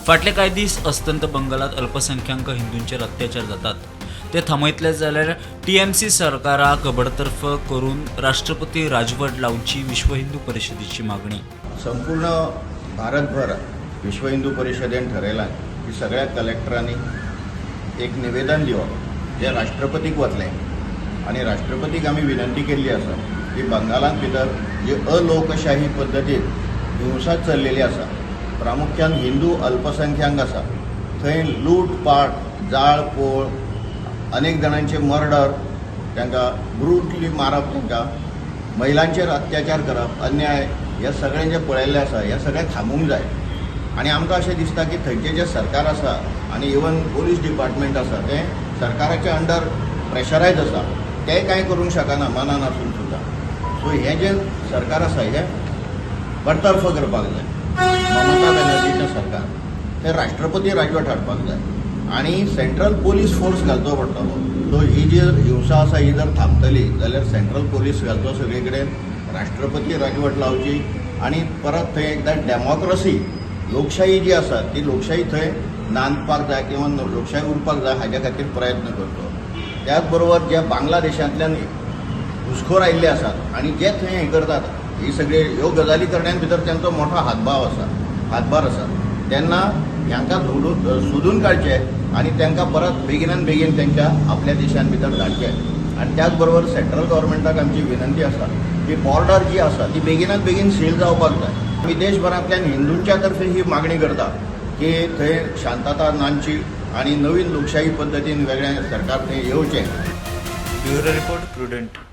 फाटले कांय दीस अस्तंत बंगालात अल्पसंख्याक हिंदूंचेर अत्याचार जातात ते थांबयतले जाल्यार टीएमसी सरकाराक बडतर्फ करून राष्ट्रपती राजवट लावची विश्व हिंदू परिशदेची मागणी. संपूर्ण भारतभर विश्व हिंदू परिशदेन ठरयलां की सगळ्या कलेक्टरांनी एक निवेदन दिवप जें राष्ट्रपतीक वतलें आनी राष्ट्रपतीक आमी विनंती केल्ली आसा की बंगालांत भितर जी अलोकशाही पद्दतीन हिंसा चल्लेली आसा, प्रामुख्यान हिंदू अल्पसंख्याक आसा, थंय लूटपाट, जाळ पोळ, अनेक जाणांचे मर्डर, तांकां ब्रुटली मारप, तांकां महिलांचेर अत्याचार करप, अन्याय, हे सगळें जें पळयल्लें आसा हें सगळें थांबूंक जाय. आनी आमकां अशें दिसता की थंयचें जें सरकार आसा आनी इवन पोलीस डिपार्टमेंट आसा तें सरकाराच्या अंडर प्रेशरायज आसा, तें कांय करूंक शकना मनान आसून सुद्दां. सो हें जें सरकार आसा हें बडतर्फ करपाक जाय. ममता बॅनर्जीचें सरकार तें राष्ट्रपती राजवट हाडपाक जाय आनी सेंट्रल पोलीस फोर्स घालचो पडटलो. सो ही जी हिंसा आसा ही जर थांबतली जाल्यार सेंट्रल पोलीस घालचो सगळे कडेन, राष्ट्रपती राजवट लावची आनी परत थंय एकदां डेमोक्रसी, लोकशाही जी आसा ती लोकशाही थंय नांदपाक जाय किंवा लोकशाही उरपाक जाय हाज्या खातीर प्रयत्न करचो. त्याच बरोबर जे बांगलादेशांतल्यान घुसखोर आयिल्ले आसात आनी जे थंय हें करतात, ही सगळी ह्यो गजाली करण्यान भितर तांचो मोठो हातभाव आसा, हातभार आसा, तेन्ना ह्यांकां धरून सोदून काडचे आनी तांकां परत बेगिनान बेगीन तांच्या आपल्या देशान भितर धाडचे. आनी त्याच बरोबर सेंट्रल गव्हर्मेंटाक आमची विनंती आसा की बॉर्डर जी आसा ती बेगिनात बेगीन सील जावपाक जाय. आमी देशभरांतल्यान हिंदूंच्या तर्फे ही मागणी करता की थंय शांतता नांदची आनी नवीन लोकशाही पद्दतीन वेगळें सरकार थंय येवचें. Bureau report, prudent.